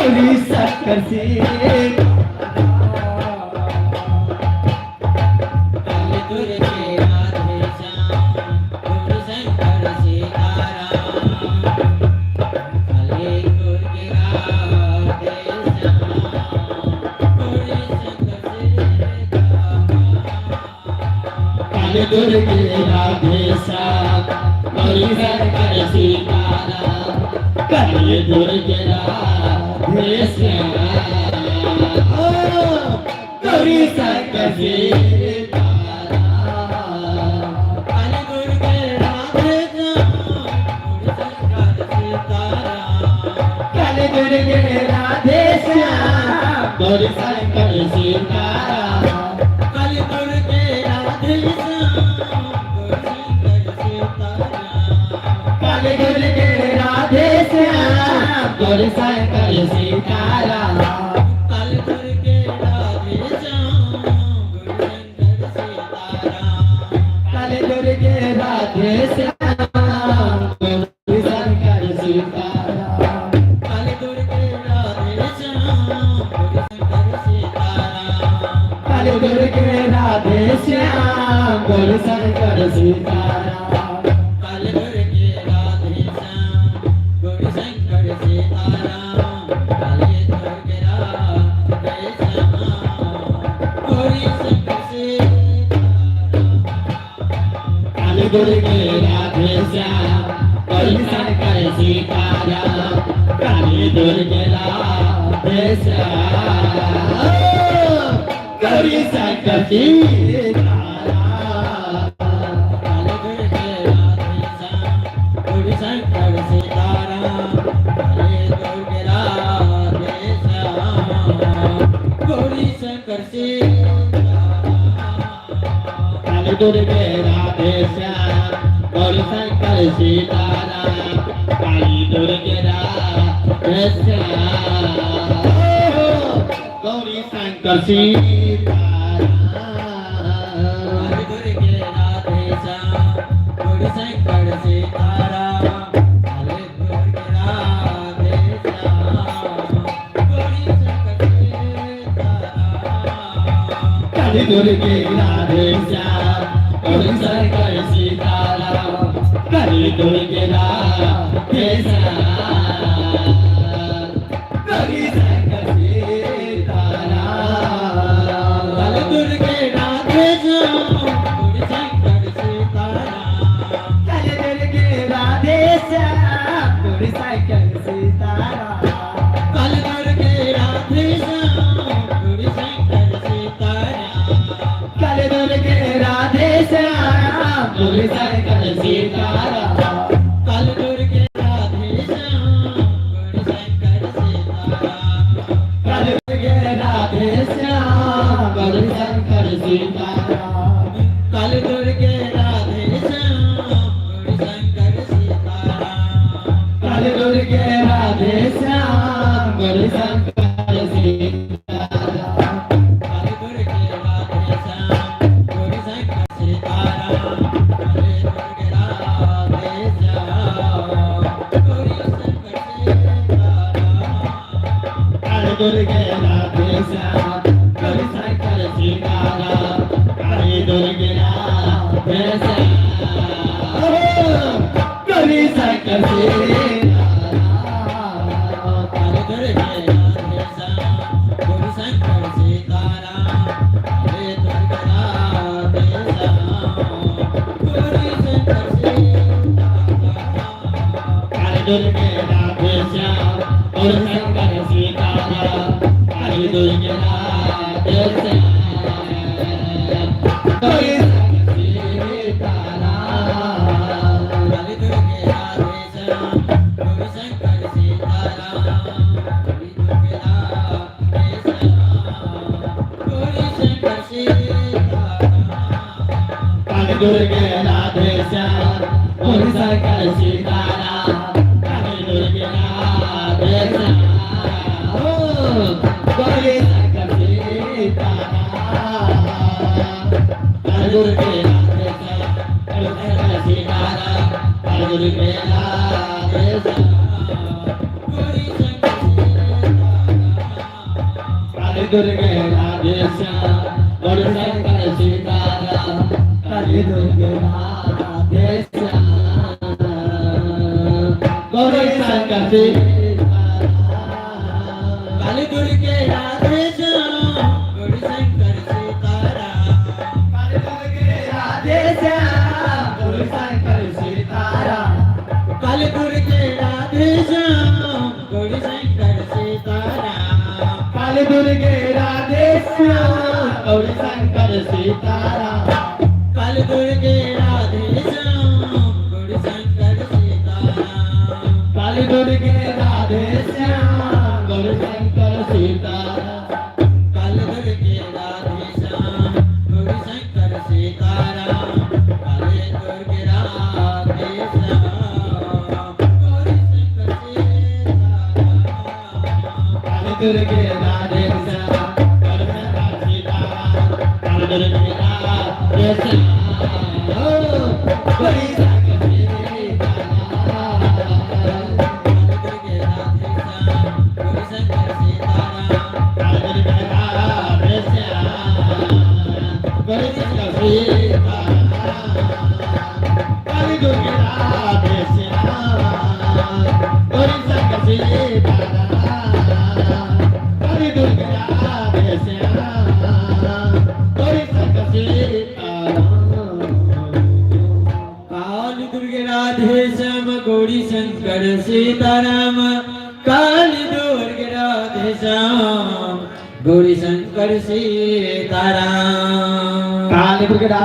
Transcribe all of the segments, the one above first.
गौरी शंकर सीताराम। काली दुर्गे राधे श्याम गौरी शंकर सीताराम। काली दुर्गे राधे श्याम गौरी शंकर सीताराम। काली दुर्गे राधे श्याम गौरी शंकर सीताराम। काली दुर्गे राधे श्याम गौरी शंकर सीताराम। काली दुर्गे राधे श्याम गौरी शंकर सीताराम। काली दुर्गे राधे श्याम गौरी शंकर सीताराम। काली दुर्गे राधे श्याम गौरी शंकर सीताराम। काली दुर्गे राधे श्याम गौरी शंकर सीताराम। काली दुर्गे राधे श्याम गौरी शंकर सीताराम। काली दुर्गे राधे श्याम गौरी शंकर सीताराम। काली दुर्गे राधे श्याम गौरी शंकर सीताराम। काली दुर्गे राधे श्याम गौरी शंकर सीताराम। काली दुर्गे राधे श्याम गौरी शंकर सीताराम। काली दुर्गे राधे श्याम गौरी शंकर सीताराम। काली दुर्गे राधे श्याम गौरी शंकर सीताराम। काली दुर्गे राधे श्याम गौरी शंकर सीताराम। काली दुर्गे राधे श्याम गौरी शंकर सीताराम। काली दुर्गे राधे श्याम गौरी शंकर सीताराम। काली दुर्गे राधे श्याम गौरी शंकर सीताराम। काली दुर्गे राधे श्याम गौरी शंकर सीताराम। काली दुर्गे राधे श्याम गौरी शंकर सीताराम। काली दुर्गे राधे श्याम गौरी शंकर सीताराम। काली दुर्गे राधे श्याम गौरी शंकर सीताराम। काली दुर्गे राधे श्याम गौरी शंकर सीताराम। काली दुर्गे राधे श्याम गौरी शंकर सीताराम। काली दुर्गे राधे श्याम गौरी शंकर सीताराम। काली दुर्गे राधे श्याम गौरी शंकर सीताराम। काली दुर्गे राधे श्याम गौरी शंकर सीताराम। काली दुर्गे राधे श्याम गौरी शंकर सीताराम। काली दुर्गे राधे श्याम गौरी शंकर सीताराम। काली दुर्गे राधे श्याम गौरी शंकर सीताराम। काली दुर्गे राधे श्याम गौरी शंकर सीताराम। काली दुर्गे राधे श्याम गौरी शंकर सीताराम। काली दुर्गे राधे श्याम गौरी शंकर सीताराम। काली दुर्गे राधे श्याम गौरी शंकर सीताराम। काली दुर्गे राधे श्याम गौरी शंकर सीताराम। काली दुर्गे राधे श्याम गौरी शंकर सीताराम। काली दुर्गे राधे श्याम गौरी शंकर सीताराम। काली दुर्गे राधे श्याम गौरी शंकर सीताराम। काली दुर्गे राधे श्याम गौरी शंकर सीताराम। काली दुर्गे राधे श्याम गौरी शंकर सीताराम। काली दुर्गे राधे श्याम गौरी शंकर सीताराम। काली दुर्गे राधे श्याम गौरी शंकर सीताराम। काली दुर्गे राधे श्याम गौरी शंकर सीताराम। काली दुर्गे राधे श्याम गौरी शंकर सीताराम। काली दुर्गे राधे श्याम गौरी शंकर सीताराम। दुर्गे राधे श्याम गौरी शंकर सीताराम। काली दुर्गे राधे श्याम गौरी शंकर सीताराम। काली दुर्गे राधे श्याम गौरी शंकर सीताराम। काली दुर्गे राधे श्याम गौरी शंकर सीताराम। काली दुर्गे राधे श्याम गौरी शंकर सीताराम। काली दुर्गे राधे श्याम गौरी शंकर सीताराम। काली दुर्गे राधे श्याम गौरी शंकर सीताराम। काली दुर्गे राधे श्याम गौरी शंकर सीताराम। काली दुर्गे राधे श्याम गौरी शंकर सीताराम। काली दुर्गे राधे श्याम गौरी शंकर सीताराम। काली दुर्गे राधे श्याम गौरी शंकर सीताराम। काली दुर्गे राधे श्याम गौरी शंकर सीताराम। काली दुर्गे राधे श्याम गौरी शंकर सीताराम। काली दुर्गे राधे श्याम गौरी शंकर सीताराम। काली दुर्गे राधे श्याम गौरी शंकर सीताराम। काली दुर्गे राधे श्याम गौरी शंकर सीताराम। काली दुर्गे राधे श्याम गौरी शंकर सीताराम। काली दुर्गे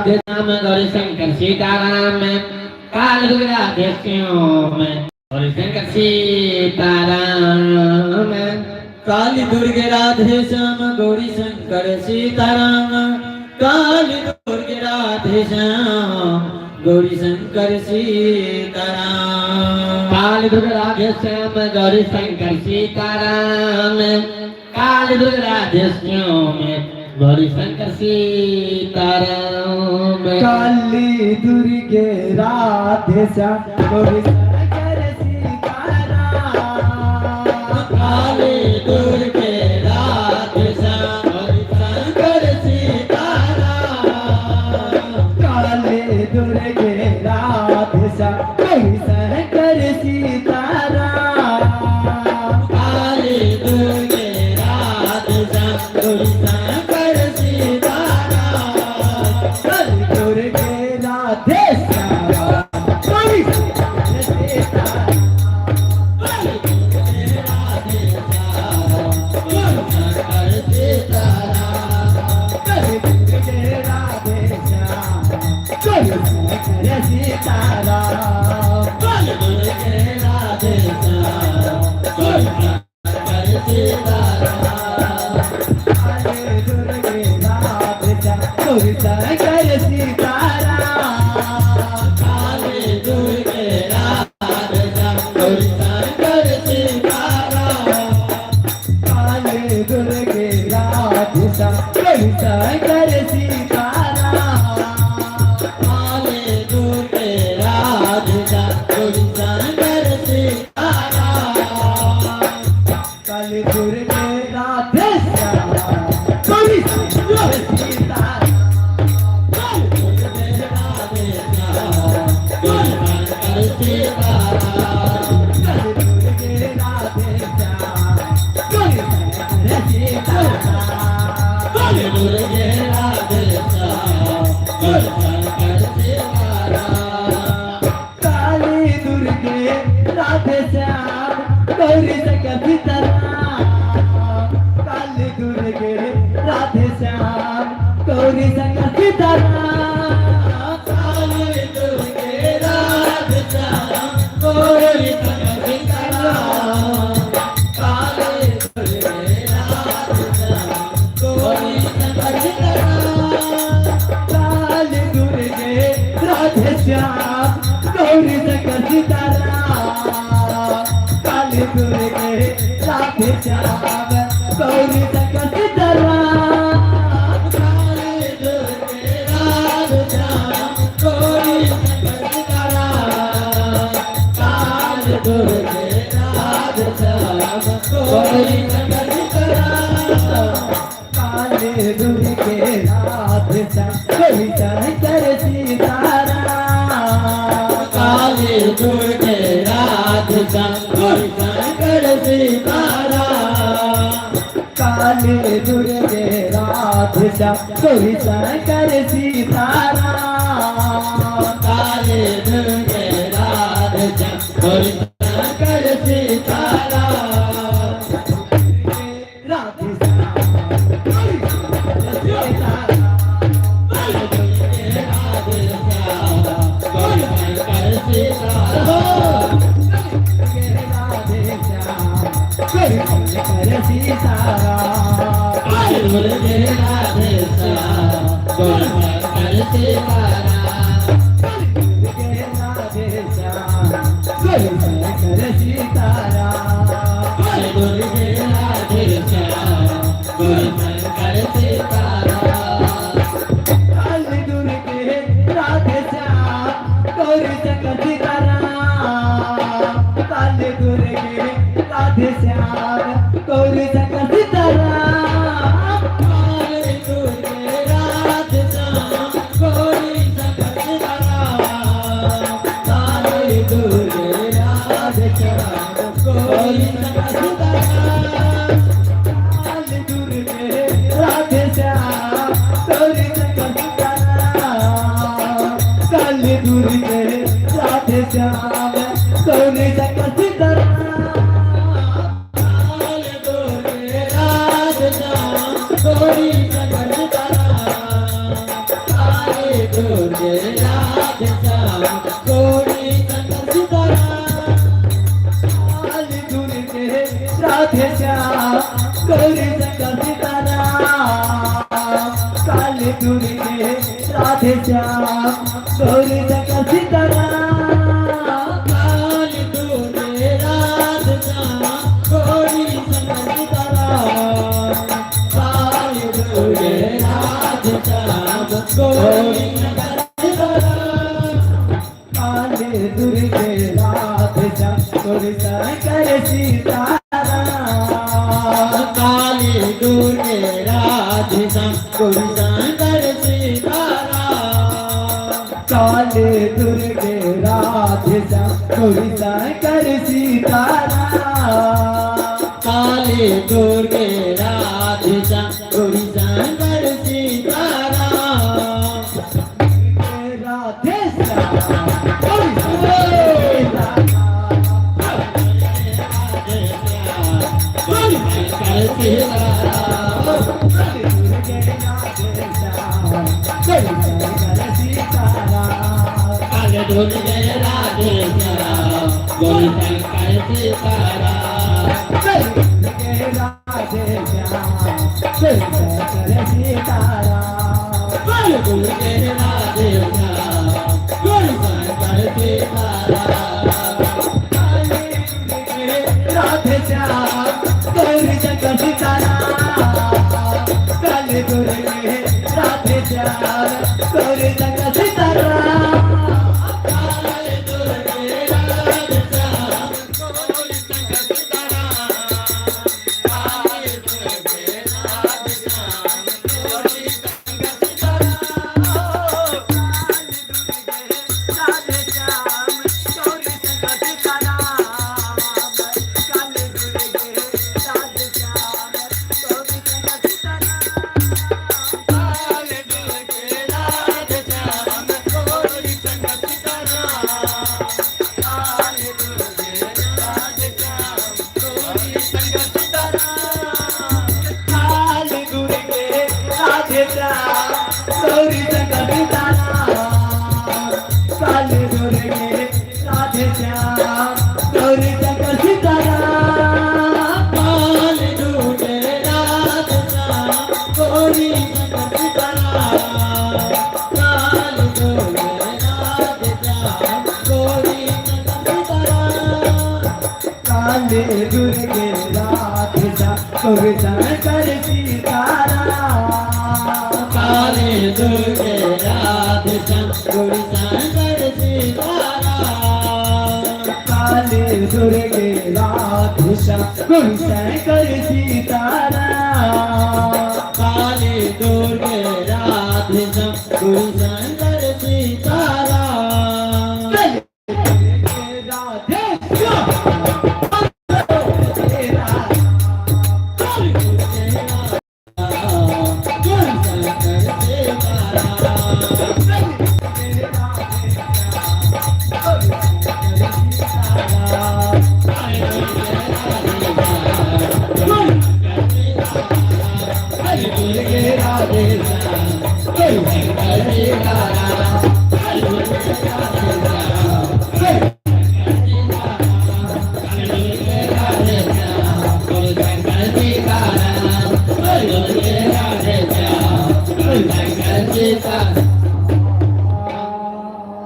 राधे श्याम गौरी शंकर सीताराम। काली दुर्गे राधे श्याम गौरी शंकर सीताराम। काली दुर्गे राधे श्याम गौरी शंकर सीताराम। काली दुर्गे राधे श्याम गौरी शंकर सीताराम। काली दुर्गे राधे श्याम गौरी शंकर सीताराम। काली दुर्गे राधे श्याम गौरी शंकर सीताराम। काली दुर्गे राधे श्याम गौरी शंकर सीताराम। काली दुर्गे राधे श्याम गौरी शंकर सीताराम। काली दुर्गे राधे श्याम गौरी शंकर सीताराम। काली दुर्गे राधे श्याम गौरी शंकर सीताराम। काली दुर्गे राधे श्याम गौरी शंकर सीताराम। काली दुर्गे राधे श्याम गौरी शंकर सीताराम। काली दुर्गे राधे श्याम गौरी शंकर सीताराम। काली दुर्गे राधे श्याम गौरी शंकर सीताराम। काली दुर्गे राधे श्याम गौरी शंकर सीताराम। काली दुर्गे राधे श्याम गौरी शंकर सीताराम। काली दुर्गे राधे श्याम गौरी शंकर सीताराम। काली दुर्गे राधे श्याम गौरी शंकर सीताराम। काली दुर्गे राधे श्याम गौरी शंकर सीताराम। काली दुर्गे राधे श्याम गौरी शंकर सीताराम। काली दुर्गे राधे श्याम गौरी शंकर सीताराम। काली दुर्गे राधे श्याम गौरी शंकर सीताराम। काली दुर्गे राधे श्याम गौरी शंकर सीताराम। काली दुर्गे राधे श्याम गौरी शंकर सीताराम। काली दुर्गे राधे श्याम गौरी शंकर सीताराम। काली दुर्गे राधे श्याम गौरी शंकर सीताराम। काली दुर्गे राधे श्याम गौरी शंकर सीताराम। काली दुर्गे राधे श्याम गौरी शंकर सीताराम। काली दुर्गे राधे श्याम गौरी शंकर सीताराम। काली दुर्गे राधे श्याम गौरी शंकर सीताराम। काली दुर्गे राधे श्याम गौरी शंकर सीताराम। काले दुर्गे राधे श्याम गौरी शंकर सीताराम। काली दुर्गे राधे श्याम गौरी शंकर सीताराम। काले दुर्गे राधे श्याम गौरी शंकर सीताराम। काली दुर्गे राधे श्याम गौरी शंकर सीताराम। राधे श्याम गौरी शंकर सीताराम। काली दुर्गे राधे श्याम गौरी शंकर सीताराम। राधे श्याम गौरी शंकर सीताराम। काली दुर्गे राधे श्याम गौरी शंकर सीताराम। राधे श्याम गौरी शंकर सीताराम। काली दुर्गे राधे श्याम गौरी शंकर सीताराम। काली दुर्गे राधे श्याम गौरी शंकर सीताराम। काली दुर्गे राधे श्याम गौरी शंकर सीताराम। काली दुर्गे राधे श्याम गौरी शंकर सीताराम। काली दुर्गे राधे श्याम गौरी शंकर सीताराम। काली दुर्गे राधे श्याम गौरी शंकर सीताराम। काली दुर्गे राधे श्याम गौरी शंकर सीताराम। काली दुर्गे राधे श्याम गौरी शंकर सीताराम। काली दुर्गे राधे श्याम गौरी शंकर सीताराम। काली दुर्गे राधे श्याम गौरी शंकर सीताराम। काली दुर्गे राधे श्याम गौरी शंकर सीताराम। काली दुर्गे राधे श्याम गौरी शंकर सीताराम। काली दुर्गे राधे श्याम गौरी शंकर सीताराम। काली दुर्गे राधे श्याम गौरी शंकर सीताराम। काली दुर्गे राधे श्याम गौरी शंकर सीताराम। काली दुर्गे राधे श्याम गौरी शंकर सीताराम। काली दुर्गे राधे श्याम गौरी शंकर सीताराम। राधे श्याम गौरी शंकर सीताराम। राधे श्याम गौरी शंकर सीताराम। काली दुर्गे राधे श्याम गौरी शंकर सीताराम। काली दुर्गे राधे श्याम गौरी शंकर सीताराम। काली दुर्गे राधे श्याम गौरी शंकर सीताराम। काली दुर्गे राधे श्याम गौरी शंकर सीताराम। काली दुर्गे राधे श्याम गौरी शंकर सीताराम। काली दुर्गे राधे श्याम गौरी शंकर सीताराम। काली दुर्गे राधे श्याम गौरी शंकर सीताराम। काली दुर्गे राधे श्याम गौरी शंकर सीताराम। राधे श्याम गौरी शंकर सीताराम। काली दुर्गे राधे श्याम गौरी शंकर सीताराम। काली दुर्गे राधे श्याम गौरी शंकर सीताराम। काली दुर्गे राधे श्याम गौरी शंकर सीताराम। काली दुर्गे राधे श्याम गौरी शंकर सीताराम। काली दुर्गे राधे श्याम गौरी शंकर सीताराम। काली दुर्गे राधे श्याम गौरी शंकर सीताराम। काली दुर्गे राधे श्याम गौरी शंकर सीताराम। काली दुर्गे राधे श्याम गौरी शंकर सीताराम। काली दुर्गे राधे श्याम गौरी शंकर सीताराम। काली दुर्गे राधे श्याम गौरी शंकर सीताराम। काली दुर्गे राधे श्याम गौरी शंकर सीताराम। राधे श्याम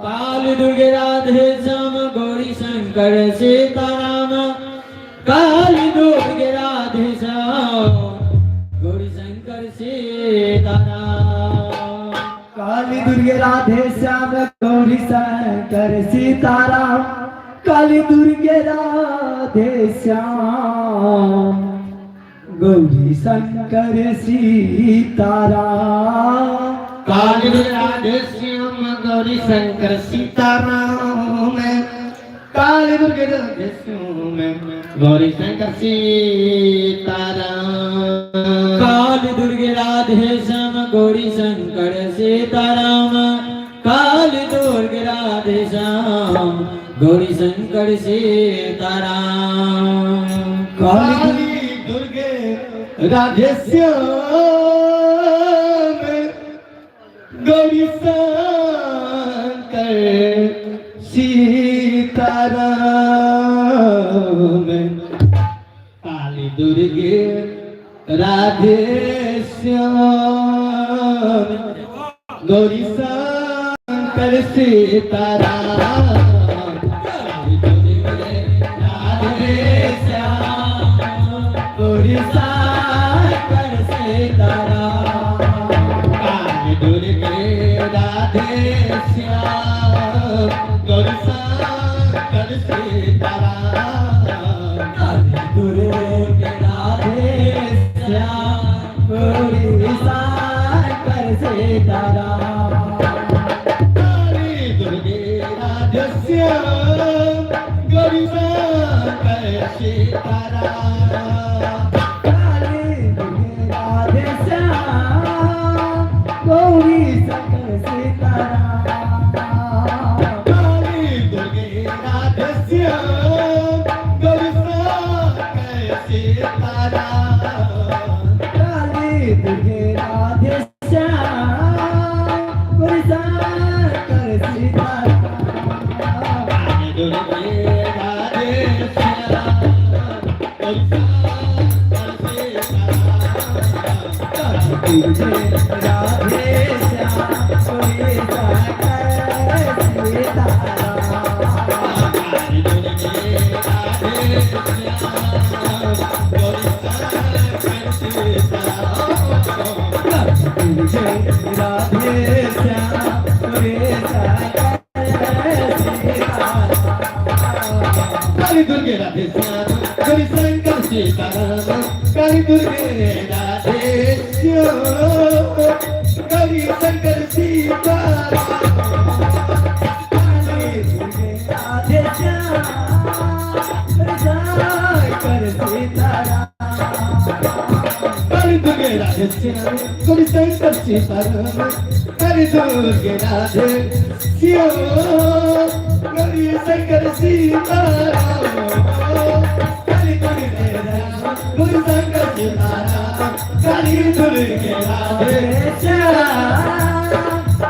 काली दुर्गे गौरी शंकर सीताराम। काली दुर्गे राधे श्याम गौरी शंकर सीताराम। काली दुर्गे राधे श्याम गौरी शंकर सीताराम। काली दुर्गे राधे श्याम गौरी शंकर सीताराम। काली दुर्गे राधे श्याम गौरी शंकर सीताराम। काली दुर्गे राधे श्याम गौरी शंकर सीताराम। काली दुर्गे राधे श्याम गौरी शंकर सीताराम। काली दुर्गे राधे श्याम गौरी शंकर सीताराम। काली दुर्गे राधे श्याम गौरी शंकर सीताराम। काली दुर्गे राधे श्याम गौरी शंकर सीताराम। काली दुर्गे राधे श्याम गौरी शंकर सीताराम। काली दुर्गे राधे श्याम गौरी शंकर सीताराम। काली काली दुर्गे राधे श्याम गौरी शंकर सीताराम। काली दुर्गे राधे श्याम गौरी शंकर सीताराम। काली दुर्गे राधे श्याम गौरी शंकर सीताराम। काली दुर्गे राधे श्याम गौरी शंकर सीताराम। काली दुर्गे राधे श्याम गौरी शंकर सीताराम। काली दुर्गे राधे श्याम गौरी शंकर सीताराम। काली दुर्गे राधे श्याम गौरी शंकर सीताराम। काली दुर्गे राधे श्याम गौरी शंकर सीताराम। काली दुर्गे राधे श्याम गौरी शंकर सीताराम। काली दुर्गे राधे श्याम गौरी शंकर सीताराम। काली दुर्गे राधे श्याम गौरी शंकर सीताराम। काली दुर्गे राधे श्याम गौरी शंकर सीताराम। काली दुर्गे राधे श्याम गौरी शंकर सीताराम। काली दुर्गे राधे श्याम गौरी शंकर सीताराम। काली दुर्गे राधे श्याम गौरी शंकर सीताराम। काली दुर्गे राधे श्याम गौरी शंकर सीताराम। काली दुर्गे राधे श्याम गौरी शंकर सीताराम। काली दुर्गे राधे श्याम गौरी शंकर सीताराम। काली दुर्गे राधे गौरी शंकर सीताराम। काली दुर्गे राधे श्याम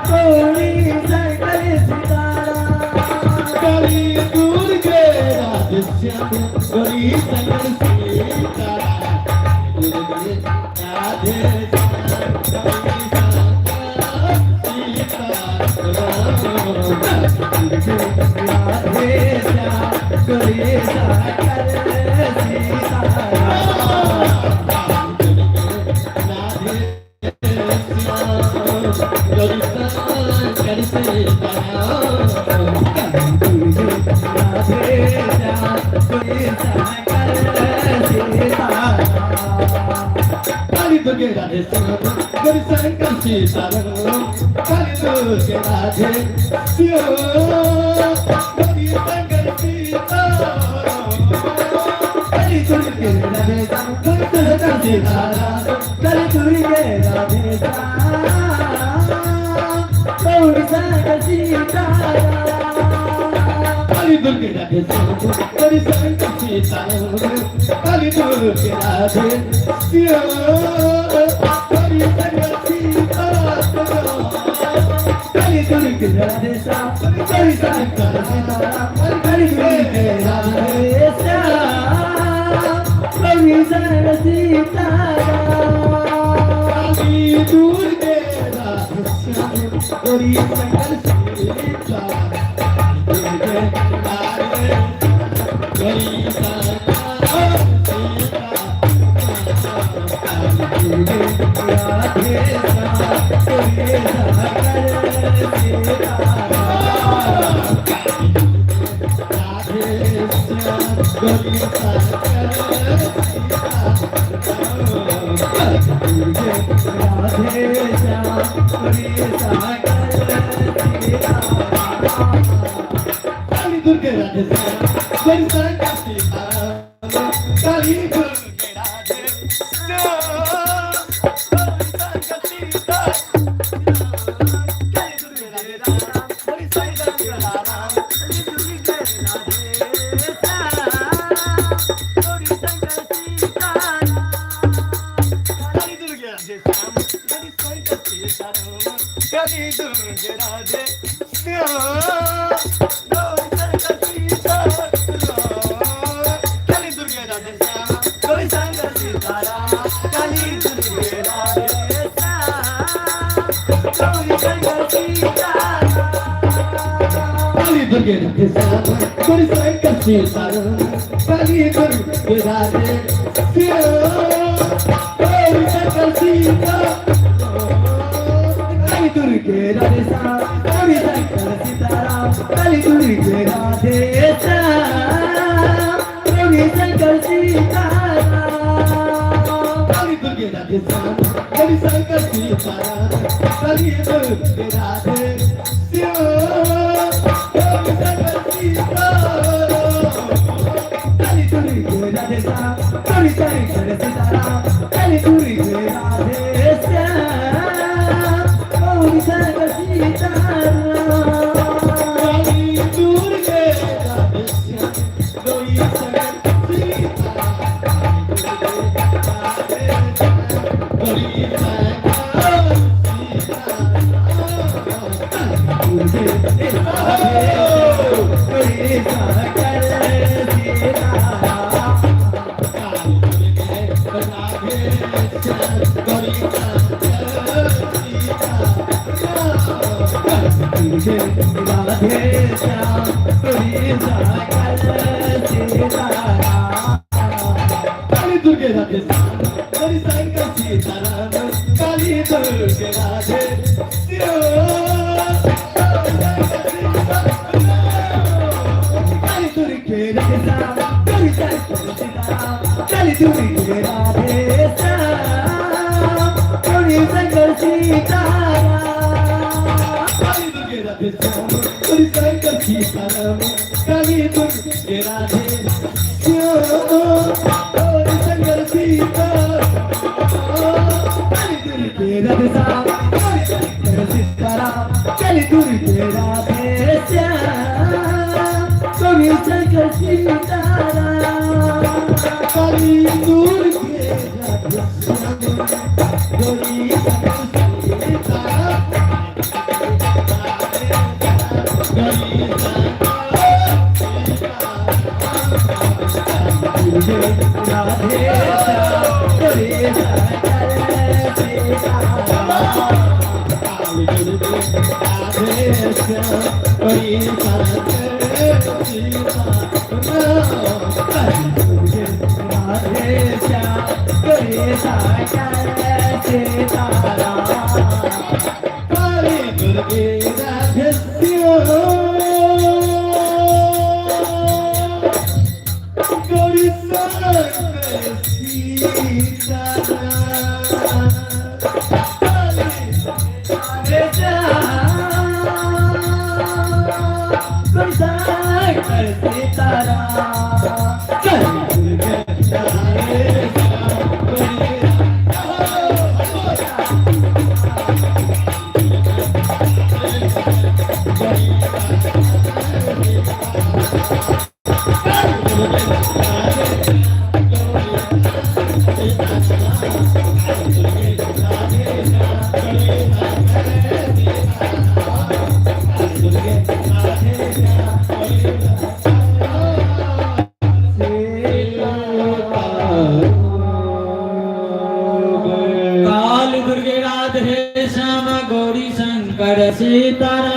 गौरी शंकर सीताराम। काली दुर्गे राधे श्याम गौरी शंकर सीताराम। दुर्गे राधे श्याम गौरी शंकर सीताराम। राधे श्याम गौरी शंकर सीताराम। राधे श्याम गौरी शंकर सीताराम। राधे श्याम गौरी शंकर सीताराम। काली दुर्गे राधे राधे श्याम गौरी शंकर सीताराम काली दुर्गे राधे श्याम गौरी शंकर सीताराम काली दुर्गे राधे श्याम गौरी शंकर सीताराम काली दुर्गे राधे श्याम गौरी शंकर सीताराम। काली दुर्गे राधे श्याम गौरी शंकर सीताराम काली दुर्गे राधे श्याम गौरी शंकर सीताराम काली दुर्गे राधे श्याम गौरी शंकर सीताराम काली दुर्गे राधे श्याम गौरी शंकर सीताराम। काली दुर्गे राधे श्याम गौरी शंकर सीताराम दुर्गे राधे गौरी शंकर सीताराम दुर्गे राधे श्याम गौरी शंकर सीताराम। राधे श्याम गौरी शंकर सीताराम दुर्गे राधे श्याम गौरी शंकर सीताराम। काली दुर्गे राधे श्याम गौरी शंकर सीताराम काली दुर्गे राधे श्याम गौरी शंकर सीताराम काली दुर्गे राधे श्याम गौरी शंकर सीताराम काली दुर्गे राधे श्याम गौरी शंकर सीताराम। काली दुर्गे राधे श्याम गौरी शंकर सीताराम काली दुर्गे राधे श्याम गौरी शंकर सीताराम काली दुर्गे राधे श्याम गौरी शंकर सीताराम काली दुर्गे राधे श्याम गौरी शंकर सीताराम। काली दुर्गे राधे श्याम गौरी शंकर सीताराम काली दुर्गे राधे श्याम गौरी शंकर सीताराम काली दुर्गे राधे श्याम गौरी शंकर सीताराम काली दुर्गे राधे श्याम गौरी शंकर सीताराम। काली दुर्गे राधे श्याम गौरी शंकर सीताराम काली दुर्गे राधे श्याम गौरी शंकर सीताराम काली दुर्गे राधे श्याम गौरी शंकर सीताराम काली दुर्गे राधे श्याम गौरी शंकर सीताराम। काली दुर्गे राधे श्याम गौरी शंकर सीताराम राधे श्याम गौरी शंकर सीताराम दुर्गे राधे गौरी शंकर सीताराम। काली दुर्गे राधे श्याम गौरी शंकर सीताराम दुर्गे राधे श्याम गौरी शंकर सीताराम। काली दुर्गे राधे श्याम गौरी शंकर सीताराम काली दुर्गे राधे श्याम गौरी शंकर सीताराम काली दुर्गे राधे श्याम गौरी शंकर सीताराम काली दुर्गे राधे श्याम गौरी शंकर सीताराम। काली दुर्गे राधे श्याम गौरी शंकर सीताराम काली दुर्गे राधे श्याम गौरी शंकर सीताराम काली दुर्गे राधे श्याम गौरी शंकर सीताराम काली दुर्गे राधे श्याम गौरी शंकर सीताराम। काली दुर्गे राधे श्याम गौरी शंकर सीताराम गौरी शंकर सीताराम दुर्गे राधे श्याम गौरी शंकर सीताराम। काली दुर्गे राधे श्याम गौरी शंकर सीताराम दुर्गे राधे श्याम गौरी शंकर सीताराम। काली दुर्गे राधे श्याम गौरी शंकर सीताराम। सीताराम।